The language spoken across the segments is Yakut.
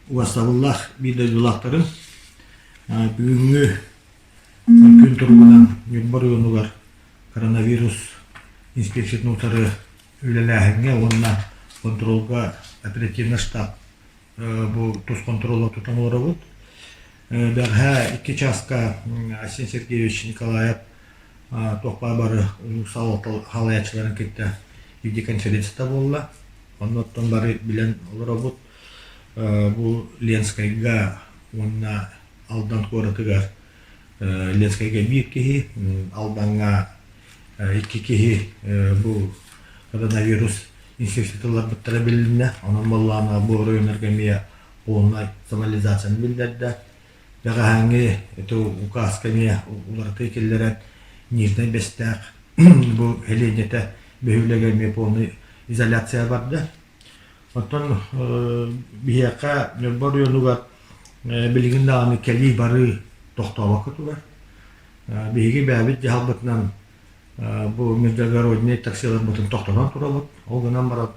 Убастабыллаах биир дойдулаахтарым, бүгүҥҥү күн туругунан Ньурба оройуонугар коронавирус инспекциятын утары үлэлээһиҥҥэ уонна хонтуруолга оперативный штаб бу тус хонтуруолла тутан олоробут. Бэҕэһээ 2 чааска Айсен Сергеевич Николаев туох баар бары улуус салайааччыларын кытта видеоконференцията буолла. Онно оттон бары билэн олоробут. Бу Ленскайга уонна Алдан куоратыгар Ленскайга биир киһи, Алдаҥҥа икки киһи бу коронавирус инфекцията ылларбыттара билиннэ. Онон буоллаҕына бу оройуоннарга эмиэ полнай самолизацияны биллэрдэ. Бэҕэһээҥҥи ити указка эмиэ уларытыы киллэрэн Нижнэй Бэстээх бу сэлиэнньэтэ бөһүөлэгэ эмиэ полный изоляция барда. Оттон биһиэхэ Ньурба оройуонугар билигин даҕаны кэлии-барыы тохтообокко турар. Биһиги бэйэбит дьаһалбытынан бу междугороднай таксиларбытын тохтотон турабыт. Ол гынан баран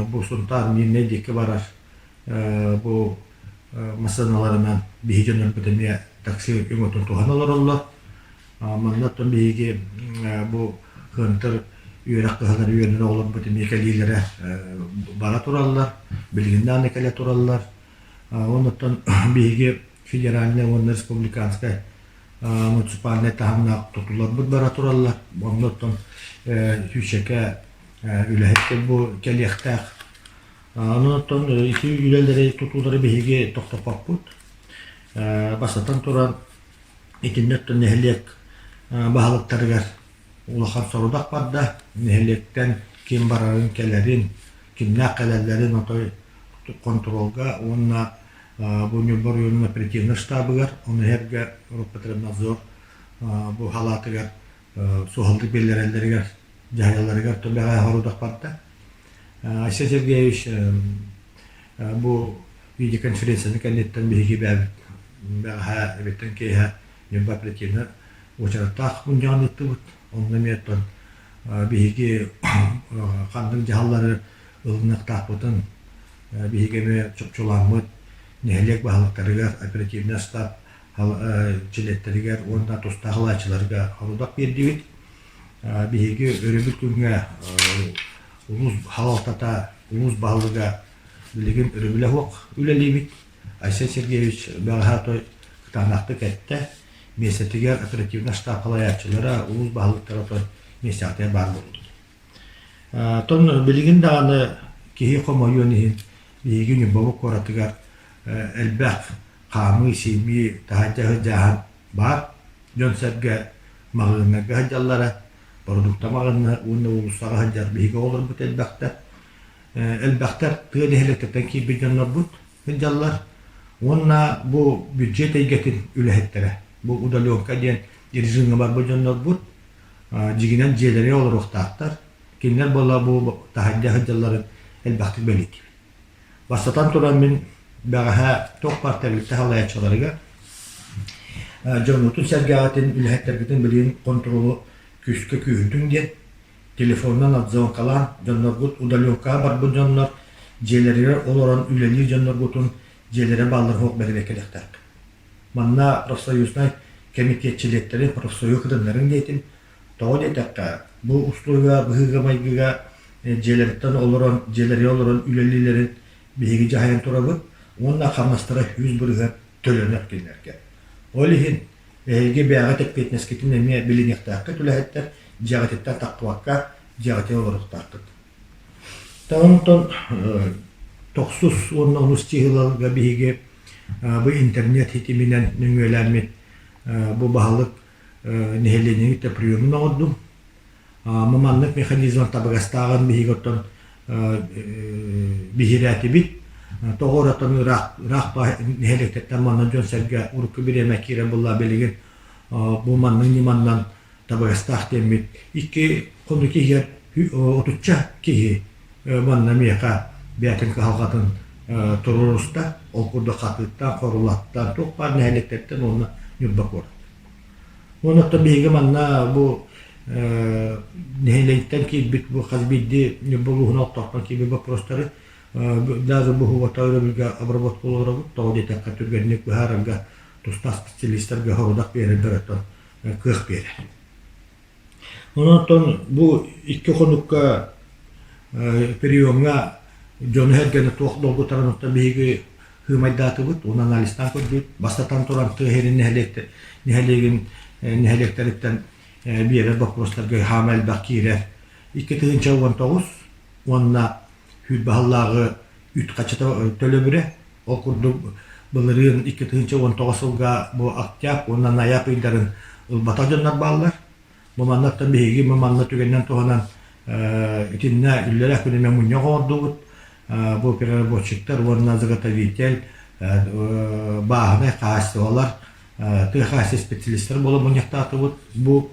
бу Сунтаар Мирнэй диэки барар бу массыыналарынан биһиги дьоннорбут эмиэ такси өҥөтүн туһана олороллор. Манна оттон биһиги бу кыантар үөрэх кыһалар үөрэнэр оҕолорбут эмиэ кэлиилэрэ бара тураллар, билигин даҕаны кэлэ тураллар. Оннуттан биһиги федеральнай уонна республиканскай муниципальнай таһымнаах тутууларбыт бара тураллар. Оннуттан сүүсчэкэ үлэһит бу кэлиэхтээх. Онон ити үлэлэри, тутуулары биһиги тохтоппоппут. Бастатан туран, итиннэ оттон нэһилиэк баһылыктарыгар улахан сорудах барда. Нэһилиэктэн ким барарын, кэлэрин, кимнээх кэлэллэрин отой хонтуруолга уонна бу Ньурба оройуонун оперативнай штабыгар, ону иһэргэ Роспотребнадзор бу халаатыгар суһаллык биллэрэллэригэр, дьаһайалларыгар төбөҕө сорудах барда. Айсен Сергеевич бу видеоконференцияны кэнниттэн биһиги бэйэбит бэҕэһээ эбиттэн киэһэ Ньурба оперативнай уочараттаах мунньаҕын ыыттыбыт. Онно эмиэ оттон биһиги ханнык дьаһаллары ылыныахтаахпытын биһиги эмиэ чопчуламмыт нэһилиэк баһылыктарыгар оперативнай штаб чилиэттэригэр уонна тустаах ылааччыларга сорудах биэрдибит. Биһиги өрөбүл күҥҥэ улуус салалтата, улуус баһылыга билигин өрөбүлэ суох үлэлиибит. Айсен Сергеевич бэҕэһээ той кытаанахтык эттэ. Миэстэтигэр оперативнай штаб салайааччылара, улуус баһылыктара той миэстэҕитигэр баар буоллулар. Оттон билигин даҕаны киһи хомойуон иһин биһиги Ньурбабыт куоратыгар элбэх хаамыы-сиимии, таһырдьа сылдьааһын баар. Дьон-сэргэ маҕаһыыннарга сылдьаллара, бородуукта маҕаһыына уонна уулуссаҕа сылдьар биһиги оҕолорбут элбэхтэр. Элбэхтэр тыа нэһилиэктэриттэн киирбит дьоннорбут сылдьаллар. Уонна бу бюджет эйгэтин үлэһиттэрэ, бу удаленка диэн режимҥэ барбыт дьоннорбут дьиҥинэн дьиэлэригэр олоруохтаахтар. Кинилэр буолла бу таһырдьа сылдьалларын элбэхтик бэлиэтиибин. Бастатан туран мин бэҕэһээ туох баар тэрилтэ салайааччыларыгар дьоҥҥутун-сэргэҕитин, үлэһиттэргитин билигин хонтуруолу күүскэ күүһүрдүҥ диэн телефонунан отзвонкалаан дьонноргут удаленкаҕа барбыт дьоннор дьиэлэригэр олорон үлэлиир дьонноргутун дьиэлэрэ бааллар суох бэрэбиэркэлиэхтээххит. Манна профсоюзнай кэмитиэт чилиэттэрин, профсоюз кытыннарыҥ диэтим. Тоҕо диэтэххэ, бу услуга быһыыга-майгыга дьиэлэриттэн олорон, дьиэлэригэр олорон үлэлииллэрин биһиги дьаһайан турабыт уонна хамнастара 100% төлөнөр кинилэргэ. Ол иһин эһиги бэйэҕит эппиэтинэскитин эмиэ билиниэхтээххит үлэһиттэр, дьиэҕититтэн таххыбакка дьиэҕитигэр олоруохтааххыт. Онтон тохсус уонна онус чыһыыларга биһиги бу интернет ситиминэн нөҥүөлээммит бу баһылык нэһилиэнньэни кытта приемун оҥордум. Маннык механизм табыгастааҕын биһиги оттон биһирээтибит. Тоҕо эрэ оттон ыраах ыраах нэһилиэктэртэн манна дьон-сэргэ урукку бириэмэ киирэн булла билигин бу маннык ньыманнан табыгастаах диэммит икки хонук иһигэр отучча киһи манна миэхэ бэйэтин кыһалҕатын туруоруста. Ол курдук Хатыыттан, Хорулаттан, туох баар нэһилиэктэртэн уонна Ньурба куорат. Уонна оттон биһиги манна бу нэһилиэктэн киирбит бу хас биирдии Ньурба улууһун олохтоохтон киирбит боппуруостары Даже бу уһугата өрөбүлгэ обработка олоробут, тоҕо диэтэххэ түргэнник быһаарарга тустаах специалистарга сорудах биэрэрбэр оттон кыах биэрэр. Онон бу икки хонукка приемҥа дьону-сэргэни туох долгутарын оттон биһиги сыымайдаатыбыт уонна анализтаан көрдүбүт. Бастатан туран тыа сирин нэһилиэгин нэһилиэктэриттэн биэрэр боппуруостарга хаама элбэх киирэр. 2019 уонна сүүрбэ үт хаччыта төлөбүрэ. Ол курдук былырыын 2019 сылга бу октябрь уонна ноябрь ыйдарын ылбатах дьоннор бааллар. Бу маннаттан биһиги бу манна түгэнинэн туһанан итиннэ үллэрэх күнүнэн мунньах оҥордубут. Бу переработчиктар уонна заготовитель бааһынай хаһаайыстыбалар тыа хаһаайыстыба специалистар буола мунньахтаатыбыт. Бу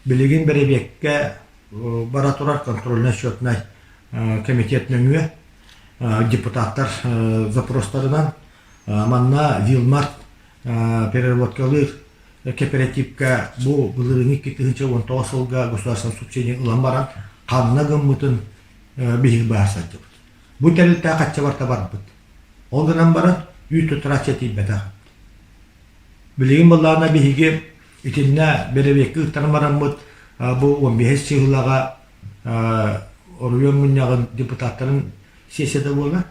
билигин бэрэбиэккэ бара турар контрольно-счетнай комитет нөҥүө депутаттар запростарынан манна Вилмарт переработкалыыр кэпэрэтиипкэ бу былырыыҥҥы 2019 сылга государственнай субсидия ылан баран ханна гыммытын биһиги быһаарсардыбыт. Бу тэрилтэ хачча барта барбыт. Ол гынан баран үүт туттарааччы тиийбэтэх. Билигин былаана биһиги итиннэ бэрэбиэркэ ыыттаран бараммыт бу 15 чыһылаҕа оройуон мунньаҕын депутаттарын сессията буолар.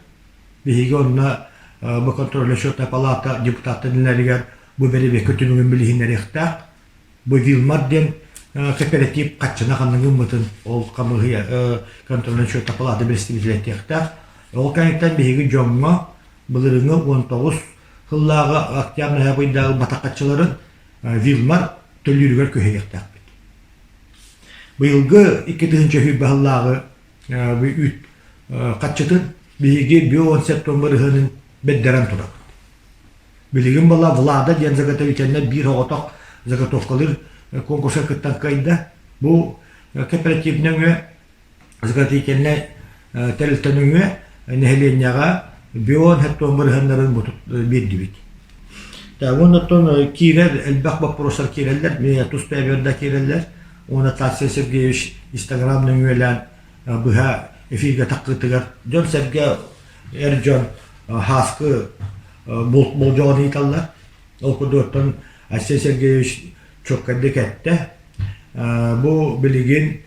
Биһиги онно бу контрольно-счетная палата депутаттарын иннилэригэр бу бэрэбиэркэ түмүгүн билиһиннэриэхтээх. Бу Вилмар диэн кооператив хаччына ханнык гыммытын ол хамыыһыйа контрольно-счетная палата бэрэстэбиитэлэтиэхтээх. Ол кэнниттэн биһиги дьоҥҥо былырыыҥҥы 19 сыллааҕы октябрь ноябрьдааҕы батахаччыларын Вилмар төлүүрүгэр күһэйиэхтээхпит. Быйылгы 2020 сыллааҕы үүт хаччытын биһиги биоонсептон бырыһыанын бэрдэрэн турабыт. Билигин была Влада диэн заготовительнай биир оҕотох заготовкалыыр конкурска кыттан кыайда. Бу кооператив нөҥүө заготовительнай тэрилтэ нөҥүө нэһилиэнньэҕэ бион хеттон бырыһыаннарын биэрдибит. Уонна киирэр элбэх боппуруостар киирэллэр, миэхэ тус бэйэбэр да киирэллэр. Уонна Тарсия Сергеевич Инстаграм нөҥүөлээн быһа эфиргэ таххытыгар дьон-сэргэ эр дьон һааскы болдьоҕун ыыталлар. Ол курдук оттон Айсен Сергеевич чуоккайдык эттэ. Бу билигин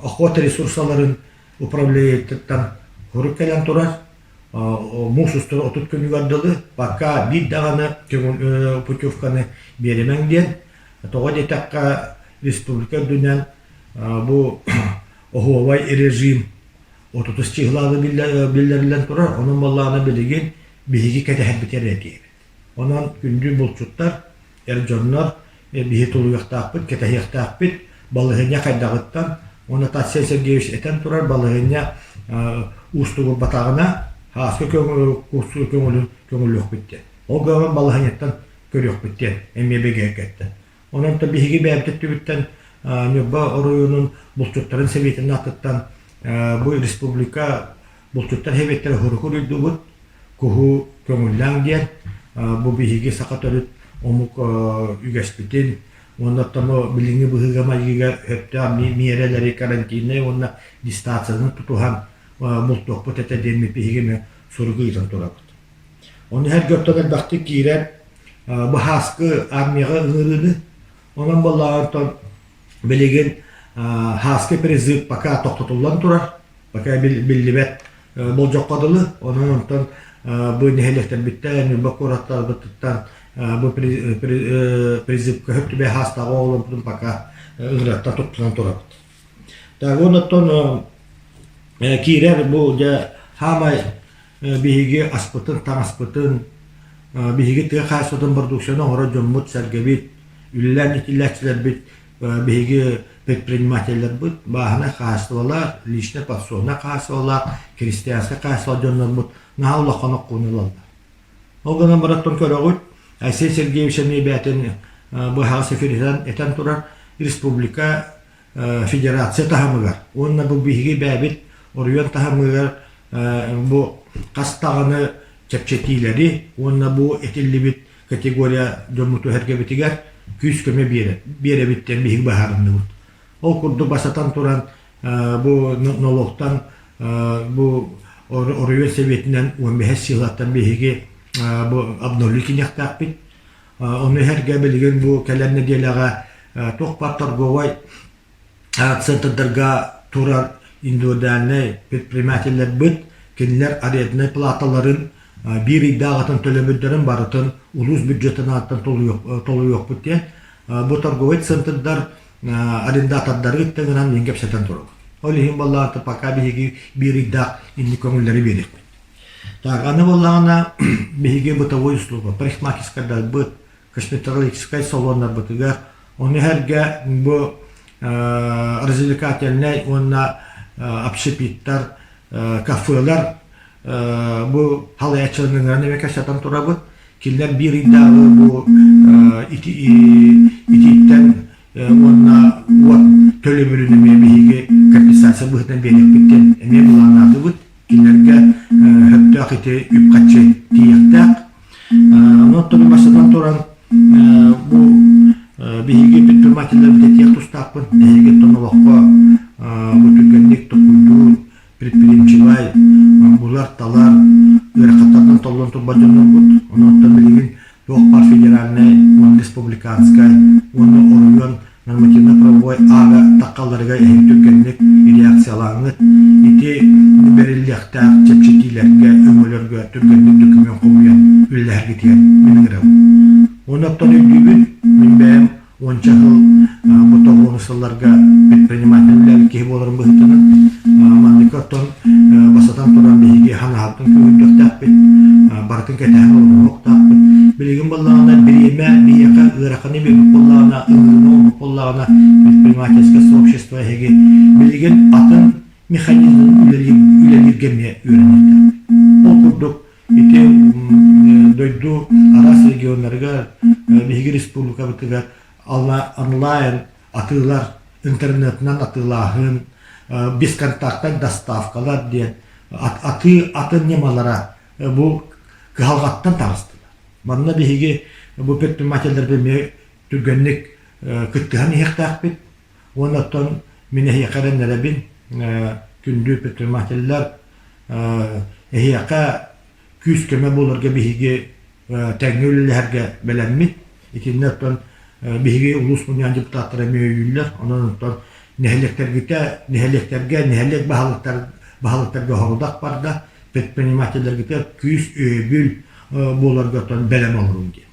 охота ресурсаларын управлениетыттан хорук кэлэн турар. Муус устар 30 күнүгэр дылы пока биир даҕаны путевканы биэримэҥ диэн. Тоҕо диэтэххэ республика үрдүнэн бу оһуобай режим отутус чыһылааны биллэриллэн турар. Онон буоллаҕына билигин биһиги кэтэһэрбит эрэ этиэбит. Онон күндү булчуттар, эр дьоннор биһи тулуйуохтаахпыт, кэтэһиэхтээхпит. Балаһыанньа хайдаҕыттан уонна Тасия Сергеевич этэн турар балаһыанньа уустугурбатаҕына һааскы көҥүлүн көҥүллүөхпүт диэн. Ол гынан балаһыанньаттан көрүөхпүт диэн эмиэ бигэргэттэ. Онон биһиги бэйэбит өттүбүттэн Ньурба оройуонун булчуттарын сэбиэтин аатыттан бу республика булчуттар сэбиэттэрэ хуруку уруйдубут, куһу көҥүллээҥ диэн бу биһиги саха төрүт омук үгэспитин уонна оттон билиҥҥи быһыыга-майгыга сөптөөх миэрэлэри карантиннай уонна дистанцияны тутуһан бултуохпут этэ диэн биһиги эмиэ суругу ыытан турабыт. Ону сэргэ оттон элбэхтик киирэр быһааскы армияҕа ыҥырыыны. Онон буоллаҕа билигин һааскы призыв пока тохтотуллан турар, пока биллибэт болдьоххо дылы. Онон онтон бу нэһилиэктэрбиттэн, Ньурба куораттарбытыттан бу призывка сөп түбэһэ хаастааҕы оҕолорбутун пока ыҥыраттан туттунан турабыт. Так, онтон киирэр бу дьэ хаамай Биһиги аспытын, таҥаспытын, биһиги тыа хаһаайыстыбатын бородууксуйаны оҥорор дьоммут-сэргэбит, үлэлээн иитиллээччилэрбит, биһиги предпринимателлэрбит, бааһынай хаһаайыстыбалаах, личнэй подсобнай хаһаайыстыбалаах, крестьянскай хаһаайыстыба дьоннорбут наһаа улахан оххууну ылаллар. Ол гынан баран көрөҕүт, Айсен Сергеевич эмиэ бэйэтин быһаҕас эфиринэн этэн турар, республика федерация таһымыгар уонна бу биһиги бэйэбит оройуон таһымыгар бу хас даҕаны чэпчэтиилэри уонна бу этиллибит категория дьоммуту эргэбитигэр күүс-көмө биэрэбит диэн биһиги быһаарынныбыт. Ол курдук бастатан туран. Бу нолуоктан бу оройуон сэбиэтинэн 15 сылаттан биһиги бу обновлю киниэхтээхпит. Ону иһэргэ билигин бу кэлэр нэдиэлэҕэ туох баар торговай центрдарга турар индивидуальнай предпринимателлэрбит кинилэр аренднай платаларын биир ыйдааҕытын төлөбүрдэрин барытын улуус бюджетын ааттан толуйуохпут диэн бу торговай центрдар арендатордары ыттыгынан мин кэпсэтэн турабын. Ол иһин буоллаҕына пока биһиги биир ыйдаах инник көҥүллэри биэриэхпит. Так, аны буоллаҕына биһиги бытовой услуга, парикмахерскайдарбыт, косметологическай салоннарбытыгар, ону сэргэ бу развлекательнай уонна общепиттар, кафелар бу халайааччыларын ыҥыран эмэ кэпсэтэн турабыт. Кинилэр биир ыйдааҕы бу итииттэн уонна уот төлөбүрүн эмиэ биһиги компенсация быһыытынан биэриэхпит диэн эмиэ былааннаатыбыт. Кинилэргэ сөптөөх ити үп-харчы тиийиэхтээх. Онон бастатан туран бу биһиги предпринимателлэрбит этиэх тустаахпын. Эһиги олоххо бу түргэнник толкуйдуур, предприимчивай, булар-талар, ыарахаттартан толлон турбат дьоннорбут. Онон билигин туох баар федеральнай уонна республиканскай уонна оройуон нормативно-правовой аага таххалларыгар эһиги түргэнник реакциялааҥҥыт ити бэриллиэхтээх чэпчэтиилэргэ, өҥөлөргө түргэнник документ хомуйан үлэлэһэргитигэр мин ыҥырабын. Уонна оттон өйдүүбүн, мин бэйэм уонча сыл бу тоҕуону сылларга предприниматель үлэлээбит киһи буоларым быһыытынан маннык оттон бастатан туран биһиги ханаһабытын күүһүрдүөхтээхпит, барытын кэтэһэн олоруохтаахпыт. Билигин буоллаҕына бириэмэ биһиэхэ ыараханы биэрбит буоллаҕына, ыҥырыыны оҥорбут буоллаҕына предпринимательское сообщество эһиги билигин атын механизм үлэлииргэ эмиэ үөрэниэхтээхпит. Ол курдук ити дойду араас регионнарыгар, биһиги республикабытыгар онлайн атыылар, интернетынан атыылааһын, бесконтактнай доставкалар диэн атыы атын ньымалара бу кыһалҕаттан таҕыстылар. Манна биһиги бу предпринимателлэрбит эмиэ түргэнник кыттыһан иһиэхтээхпит. Уонна оттон мин эһиэхэ эрэннэрэбин, күндү предпринимателлэр, эһиэхэ күүс-көмө буоларга биһиги тэҥҥэ үлэлэһэргэ бэлэммит. Итиннэ оттон биһиги улуус мунньаҕын депутаттара эмиэ өйүүллэр. Онон оттон нэһилиэктэргитэ, нэһилиэктэргэ, нэһилиэк баһылыктар баһылыктарга сорудах барда, предпринимателлэргитэ күүс, өйөбүл буоларга оттон бэлэм олоруҥ диэн.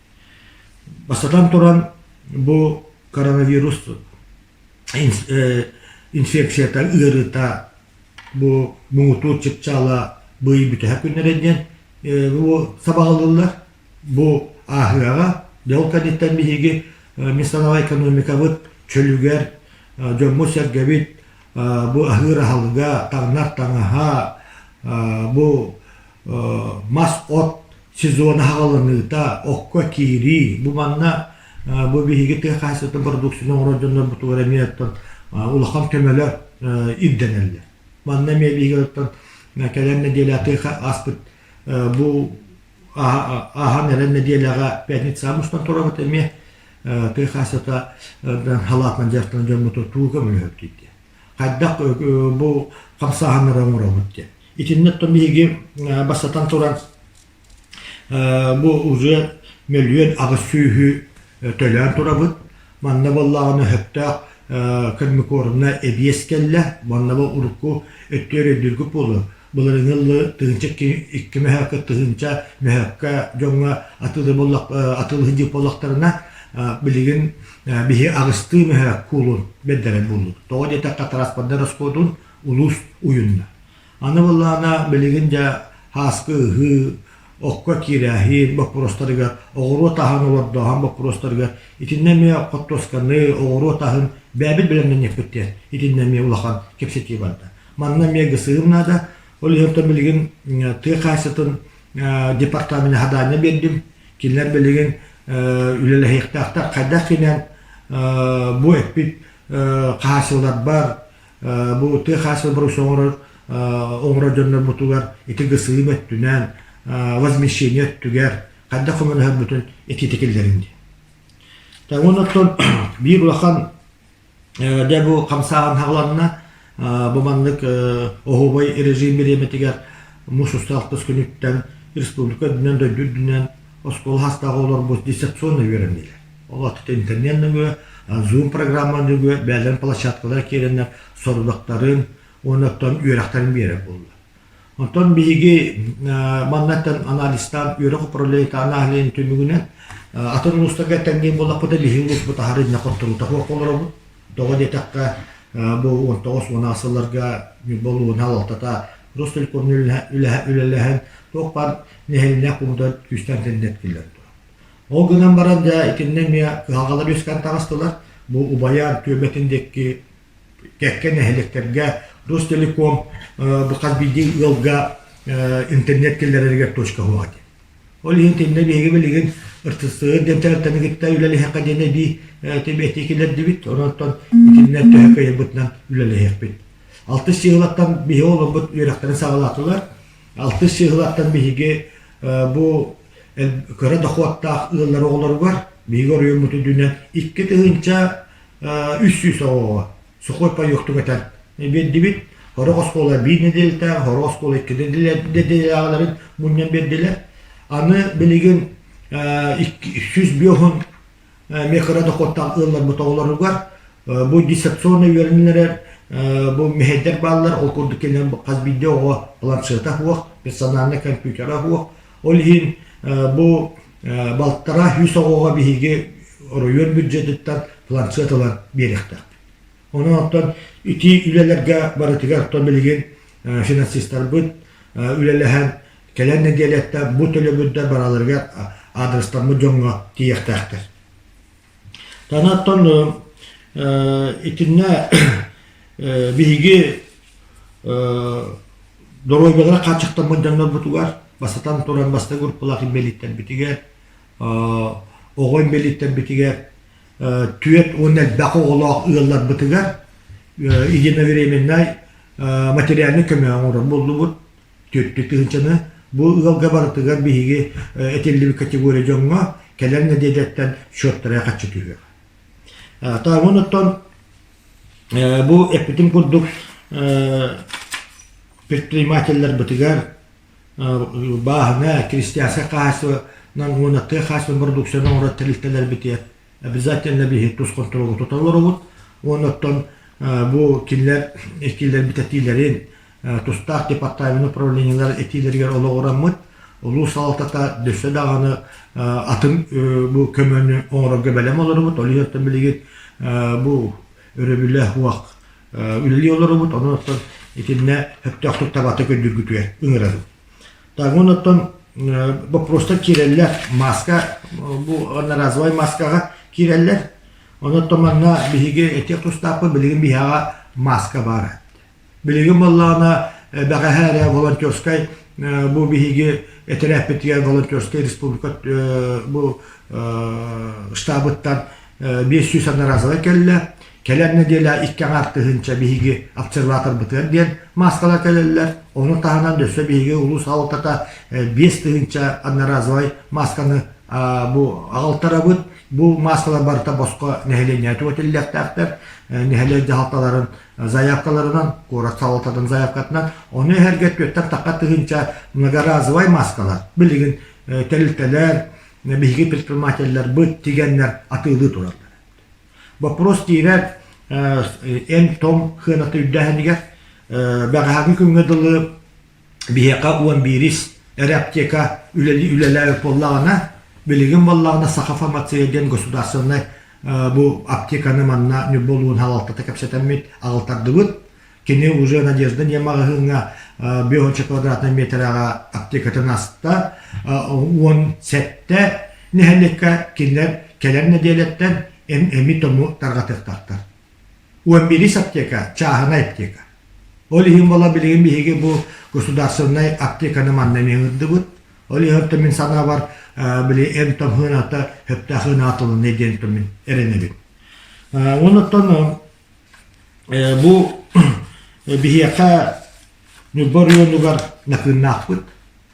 Бастатан туран, бу коронавирус инфекцията, ыарыыта бу муҥутуур чыпчаала быйыл бүтэһик күннэрэ диэн бу сабаҕалыыллар. Бу ааһыаҕа. Дьэ ол кэнниттэн биһиги мин экономикабыт чөлүгэр дьоммут-сэргэбит бу аһыыр аһылыга, таҥнар таҥаһа, бу мас-от сезона хаҕыланыыта, окко киирии, бу манна бу биһиги тыа хаһаайыстыбатын бородууксуйаны оҥорор дьоннорбутугар эмиэ оттон улахан көмөлөр ирдэнэллэр. Манна эмиэ биһиги оттон кэлэр нэдиэлэ тыа ааспыт бу ааһан эрэр нэдиэлэҕэ пятницаҕа мустан турабыт эмиэ тыа хаһаайыстыбата халаатынан дьарыктанар дьоммуту тугу көмөлөһөбүт диэн. Хайдах бу хамсааһыннары оҥоробут диэн. Итиннэ оттон биһиги бастатан туран бу уже мөлүйүөн аҕыс сүүһү төлөөн турабыт. Манна буоллаҕына сөптөөх коммикорна эбиэс кэллэ. Манна бу урукку өттүгэр өйдүүргүт буолуо. Былырыҥҥы ыллы тыһыынча икки мөһөөккө тыһыынча мөһөөккө дьоҥҥо атыылаһыы буоллахтарына билигин биһи аҕыстыы мөһөөк куулун бэрдэрэн буллубут. Тоҕо диэтэххэ транспортнай расходун улуус уйунна. Аны былаана билигин дьэ һааскы ыһыы, окко киирээһин боппуруостарыгар, оҕуруот аһын олордооһун боппуруостарыгар итиннэ эмиэ хортуосканы, оҕуруот аһын бэйэбит бэлэмнэниэхпит диэн итиннэ эмиэ улахан кэпсэтии барда. Манна эмиэ ГСИ-м наада. Ол иһин оттон билигин тыа хаһаайыстыбатын департамена хадаанньа биэрдим. Кинилэр билигин үлэлэһиэхтээхтэр. Хайдах гынан бу эппит хаһаайыстыбаларбар бу тыа хаһаайыстыбатын оҥорор оҥорор дьоннорбутугар ити ГСИ өттүнэн возмещение өттүгэр хайдах көмөлөһөрбүтүн этиитэ киллэриҥ диэн. Уонна оттон биир улахан дьэ бу хамсааһын хаҕыланна. бу маннык оһуобай режим бириэмэтигэр муус устар алтыс күнүттэн республика үрдүнэн, дойду үрдүнэн оскуола саастаах оҕолорбут дистанционно үөрэннилэр. Ол аттыта интернет нөҥүө, Zoom программа нөҥүө бэйэлэрин площадкалара киирэннэр сорудахтарын уонна оттон үөрэхтэрин биэрэр буолла. Онтон биһиги маннаттан анализтаан үөрэх управлениета анаалиһын түмүгүнэн атын улуустарга тэҥниир буоллахпыта биһиги улууспут аһары иннэ хотторуута суох олоробут. Тоҕо диэтэххэ бу 19-10 сылларга Ньурба улууһун салалтата Ростелеком үлэлэһэн туох баар нэһилиэнньэ пуунугар күүстээх интернет киллэрэн турар. Ол гынан баран дьэ итиннэ эмиэ кыһалҕалар үөскээн таҕыстылар. Бу Убайаан түөлбэтин диэки кэккэ нэһилиэктэргэ Ростелеком бу хас биирдии ыалга интернет киллэрэригэр точка суох этэ. Ол иһин итиннэ биһиги билигин РТСР диэн тэрилтэни кытта үлэлэһиэххэ диэн эбии этии киллэрдибит. Онон итиннэ төһө кыайарбытынан үлэлэһиэхпит. Алтыс сыылаттан биһиги олорбут үөрэхтэрин саҕалаатылар. Алтыс сыылаттан биһиги бу кыра дохуоттаах ыаллар оҕолоругар биһиги оройуоммут үрдүнэн 2300 оҕоҕо сухой паёк этэн биэрдибит. Сорох оскуола биир нэдиэлэтээх, сорох оскуола икки нэдиэлээҕилэрин мунньан биэрдилэр. Аны билигин 150 эмиэ кыра дохуоттаах ыалларбыт оҕолоругар бу дистанционно үөрэнэллэр бу мэһэйдэр бааллар. Ол курдук кинилэр хас биирдии оҕо планшета суох, персональнай компьютера суох. Ол иһин бу балтараа сүүс оҕоҕо биһиги оройуон бюджетыттан планшет ылан биэриэхтээхпит. Онон оттон ити үлэлэргэ барытыгар оттон билигин финансистарбыт үлэлэһэн кэлэн нэдиэлэттэн бу төлөбүрдэр бараларыгар адрестаммыт дьоҥҥо тиийиэхтээхтэр. Танаттан итиннэ биһиги доруобуйалара хааччахтаммыт дьоннорбутугар бастатан туран бастакы группалаах инбэлииттэрбитигэр оҕо инбэлииттэрбитигэр түөрт уонна элбэх оҕолоох ыалларбытыгар единовременнай материальнай көмө оҥорор буоллубут түөртүү тыһыынчаны бу ыалга барытыгар биһиги этиллибит категория дьоҥҥо кэлэр нэдиэлэттэн счеттара хаччы түһүөҕэ. Таамын оттон бу эппитим курдук предпринимателлэрбитигэр бааһына, крестьянскай хаһаайыстыбанан уонна тыа хаһаайыстыбатын бородууксуйаны оҥорор тэрилтэлэрбитигэр обязательно биһи тус хонтуруолу тута олоробут. Уонна оттон бу кинилэр киллэрбит этиилэрин тустаах департамент управлениелар этиилэригэр олоҕураммыт улуус салалтата дөссө даҕаны атын бу көмөнү оҥорорго бэлэм олоробут. Ол иһин билигин бу өрөбүлэ уох үлэлии олоробут. Онон оттон итиннэ сөптөөхтүк табата көрдүүргүтүгэр ыҥырабыт. Так, оттон боппуруостар киирэллэр. Маска, бу одноразовай маскаҕа киирэллэр. Онон манна биһиги этиэх тустаахпыт билигин биһиэхэ маска баар. Билигин буоллаҕына бэҕэһээ эрэ волонтерскай бу биһиги этэрээппитигэр волонтерскай республика бу штабыттан 500 одноразовай кэллэ. Кэлэр нэдиэлэ икки аҥаар тыһыынча биһиги обсерваторбытыгар диэн мааскалар кэлэллэр. Ону таһынан өссө биһиги улуус салалтата 5 тыһыынча одноразовай маасканы бу аҕалтарабыт. Бу мааскалар барыта босхо нэһилиэнньэҕэ түҥэтиллиэхтээхтэр. Нэһилиэк дьаһалталарын заявкаларынан, куорат салалтатын заявкатынан, ону эһэргэ түөртэн тахха тыһыынча многоразовай мааскалар билигин тэрилтэлэр, биһиги предпринимателлэрбит тигэннэр атыылыы тураллар. Вопрос киирэр эн-том сыаната үрдээһинигэр бэҕэһээҥҥи күҥҥэ дылы биһиэхэ уон биирис эрэ аптека үлэлээбит буоллаҕына, билигин буоллаҕына Саха фармация диэн государственнай бу аптеканы манна Ньурба улууһун салалтата кэпсэтэммит аҕалтардыбыт. Кини уже Надежда диэн маҕаһыыҥҥа 5 квадратнай метрэҕэ аптекатын аста. 17 нэһилиэккэ кинилэр кэлэр нэдиэлэттэн эми-тому тарҕатыахтаахтар. 11 аптека, чааһынай аптека. Ол иһин буола билигин биһиги бу государственнай аптеканы манна эмиэ ыҥырдыбыт. Ол иһин мин санаабар били эм-том сыаната сөптөөх сыанаатылынна диэн мин эрэнэбин. Онуттан бу биһиэхэ Ньурба оройуонугар Накыыннаахпыт.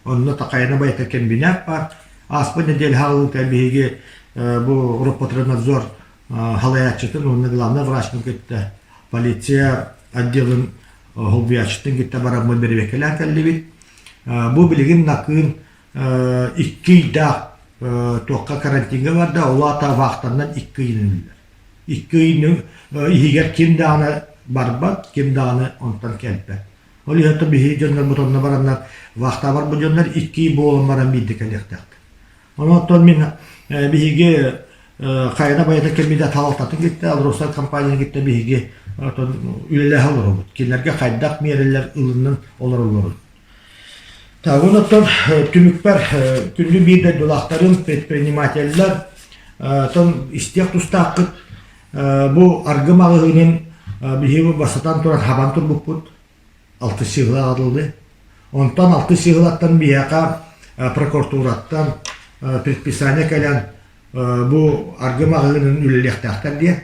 Онно Такайана байата кэмбинээт баар. Ааспыт нэдиэлэ хаалыыта биһиги бу Роспотребнадзор халайааччытын уонна главнай врачын кытта полиция. отделын холбуйааччытын кытта бараммыт бэрэбиэркэлээн кэллибит. Бу билигин Накыын икки ыйдаах туохха карантиҥҥа барда, ол аата вахтаннан икки ыйынан үллэр. Икки ый иһигэр ким даҕаны барбат, ким даҕаны онтон кэлбэт. Ол иһин биһиги дьоннорбут онно бараннар, вахтаҕа барбыт дьоннор икки ый буолан баран биирдэ кэлиэхтээхтэр. Онон мин биһиги хайана байата кэммитэ салалтатын кытта, Алроса компанияны кытта биһиги үлэлэһэ олоробут. Кинилэргэ хайдах миэрэлэр ылынан олороллорун. Так, оттон түмүкпэр күндү биир дойдулаахтарым, предпринимателлэр, тон истиэх тустааххыт бу аргы маҕаһыынын биһиги бастатан туран хабан турбуппут. Алтыс сыһыла аҕалыллыы. Онтон алтыс сыһылаттан биһиэхэ прокуратураттан предписание кэлэн бу аргы маҕаһыынын үлэлиэхтээхтэр диэн.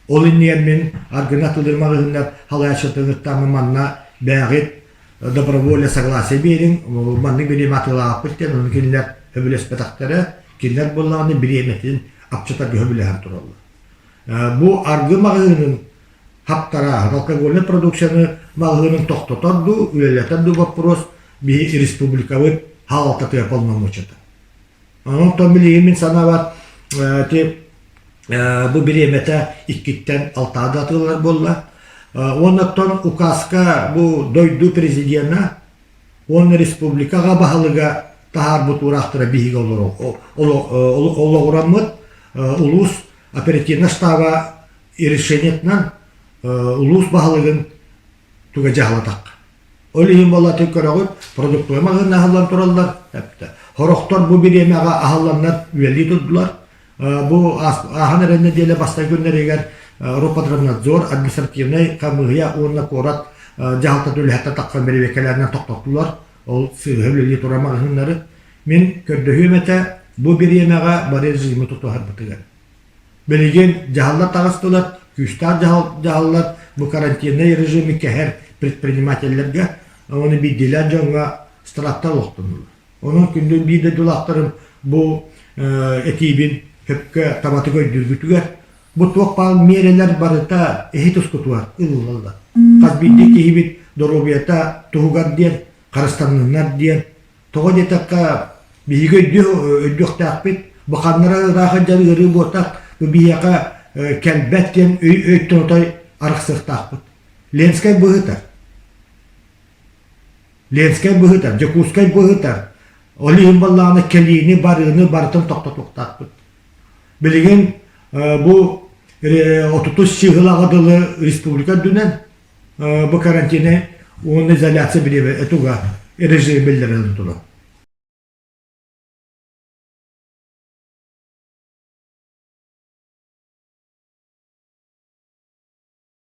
Ол иннигэр мин аргыны атыылыыр маҕаһыыннар салайааччытыгыттан манна бээҕит добровольно согласие биэриҥ, маннык бириэмэ атыылаабыппыт диэн, ону кинилэр сөбүлэспэтэхтэрэ, кинилэр буоллаҕына бириэмэтин апчатарга сөбүлэһэн тураллар. Бу аргы маҕаһыынын хаптарааһын, алкогольнай продукцияны маҕаһыынын тохтотор дуу, үлэлэтэр дуу боппуруос биһи республикабыт хаалтатыгар полномочията. Онон билигин мин санаабар ити бу бириэмэтэ иккиттэн алтаа да атыыланар буолла. Уонна оттон указка бу дойду президена уонна республикаҕа баһылыга таһаарбыт уураахтара биһиги олоҕураммыт улуус оперативнай штаба решениетынан улуус баһылыгын туга дьаһалатахха. Ол иһин буоллатын көрөҕүт, продуктовай маҕаһыыннар аһыллан тураллар. Сорохтор бу бириэмэҕэ аһылланнар үлэлии турдулар. Бу ааһан эрэр нэдиэлэ бастакы күннэригэр Роспотребнадзор, административнай хамыыһыйа уонна куорат дьаһалтата үлэһиттэр тахсан бэрэбиэркэлэринэн тохтоттулар. Ол сыыһа үлэлии турар маҕаһыыннары. Мин көрдөһүөм этэ, бу бириэмэҕэ бары режими тутуһарбытыгар. Билигин дьаһаллар таҕыстылар, күүстээх дьаһаллар бу карантиннай режими кэһэр предпринимателлэргэ уонна биирдиилээн дьоҥҥо штрафтар олохтонуллар. Онон күндү биир дойдулаахтарым бу этиибин сөпкө табатык өйдүүргүтүгэр бу туох баар миэрэлэр барыта эһи тускутугар ылыллаллар. Хас биирдии киһибит доруобуйата туһугар диэн, харыстанныннар диэн Тоҕо диэтэххэ, биһиги өйдүөхтээхпит, бу ханнара ыраах сылдьар ыарыы буотах, бу биһиэхэ кэлбэт диэн өйтөн отой арахсыахтаахпыт. Ленскэй быһыта. Ленскэй быһыта, Дьокуускай быһыта. Ол иһин буоллаҕына кэлиини, барыыны барытын тохтотуохтаахпыт. Билигин бу отутус сыһылаҕа дылы республика үрдүнэн бу карантины уонна изоляция бириэмэ туга режим биллэрэн турар.